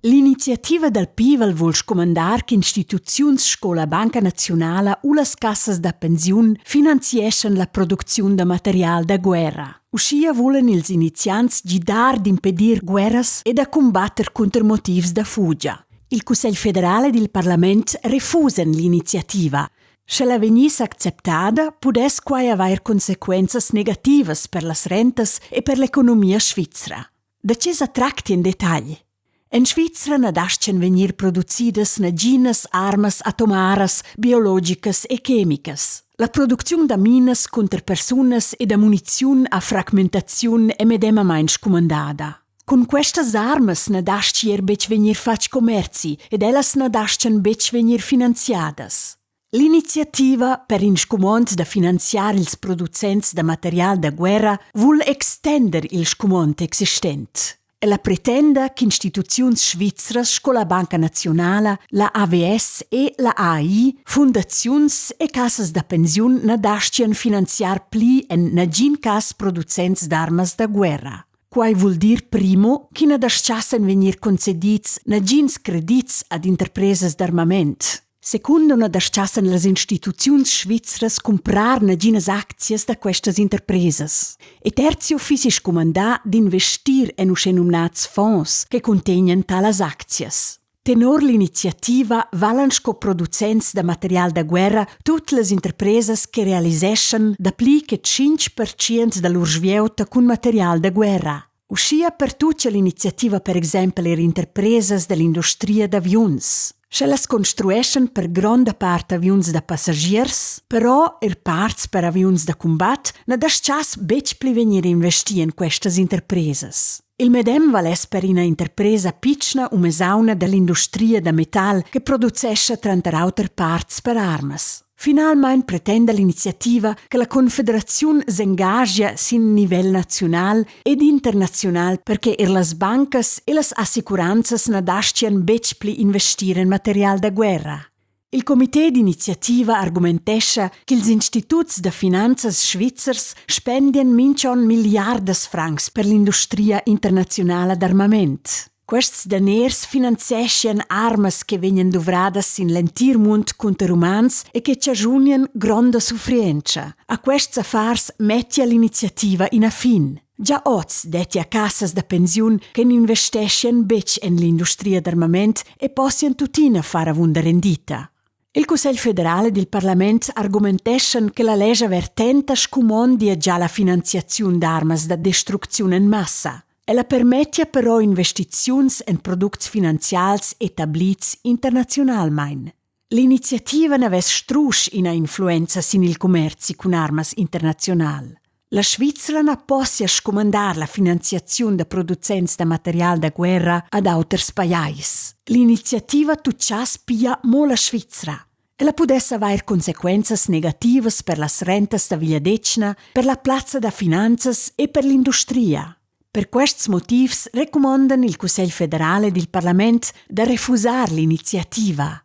L'iniziativa dal pievel vul scumandar ch'instituziuns sco la Banca naziunala u las cassas da pensiun finanzieschan la producziun da material da guerra. Uschia vulan ils iniziants gidar d'impedir guerras e da cumbatter cunter motivs da fugia. Il Cussegl federal ed il parlament refusan l'iniziativa. Sche la vegniss acceptada, pudess quai avair consequenzas negativas per las rentas e per l'economia svizra. Da tge sa tracti en detagl? En Svizra na dastgan vegnir producidas naginas armas atomaras, biologicas e chemicas. La producziun da minas cunter persunas e da muniziun a fragmentaziun è medemamain scumandada. Cun questas armas na dastgi er betg vegnir fatg commerzi ed ellas na dastgan betg vegnir finanziadas. L'iniziativa per in scumond da finanziar ils producents da material da guerra vul extender il scumond existent. Ella pretenda ch'instituziuns svizras sco la Banca naziunala, la AVS e la AI, fundaziuns e cassas da pensiun na dastgian finanziar pli en nagin cas producents d'armas da guerra. Quai vul dir primo ch'i na dastgassan vegnir concedids nagins credits ad interpresas d'armament. Secundo na dastgassan las instituziuns svizras cumprar naginas aczias da questas interpresas. E terzio fissi scumandà d'investir en uschenumnads fonds che cuntegnan talas aczias. Tenor l'iniziativa valan sco producents da material da guerra tut las interpresas che realiseschan dapli che 5% da lur svieuta cun material da guerra. Uschia pertuccia l'iniziativa per exempel er interpresas dall'industria d'aviuns. Sch'ellas construeschan per gronda part aviuns da passagiers, però er parts per aviuns da cumbat, na dastgass betg pli vegnir investì en questas interpresas. Il medem valess per ina interpresa pitschna u mesauna dall'industria da metal che producescha tranter auter parts per armas. Finalmein pretenda l'iniziativa che la Confederaziun s'engaschia sin nivel naziunal ed internaziunal per che er las bancas e las assicuranzas na dastgian betg pli investir en material da guerra. Il comité d'iniziativa argumentescha ch'ils instituts da finanzas svizzers spendian mintg'onn milliardas francs per l'industria internaziunala d'armament. Quests daners finanzieschian armas che vegnan duvradas sin l'entir mund cunter umans e che chaschunian gronda suffrientscha. A quests affars mettia l'iniziativa ina fin. Gia oz dettia cassas da pensiun che n'investeschian betg en l'industria d'armament e possian tuttina far avunda rendita. Il Cussegl federal ed il parlament argumenteschan che la lescha vertenta scumondia gia la finanziaziun d'armas da destrucziun en massa. Ella permettia però investiziuns en products finanzials etablids internaziunalmain. L'iniziativa n'avess strusch ina influenza sin il commerzi cun armas internaziunal. La Svizra na possia scumandar la finanziaziun da producents da material da guerra ad auters pajais. L'iniziativa tutgass pia mo la Svizra. Ella pudess avair consequenzas negativas per las rentas da vegliadetgna, per la plazza da finanzas e per l'industria. Per quests motivs recumondan il Cussegl federal ed il parlament da refusar l'iniziativa.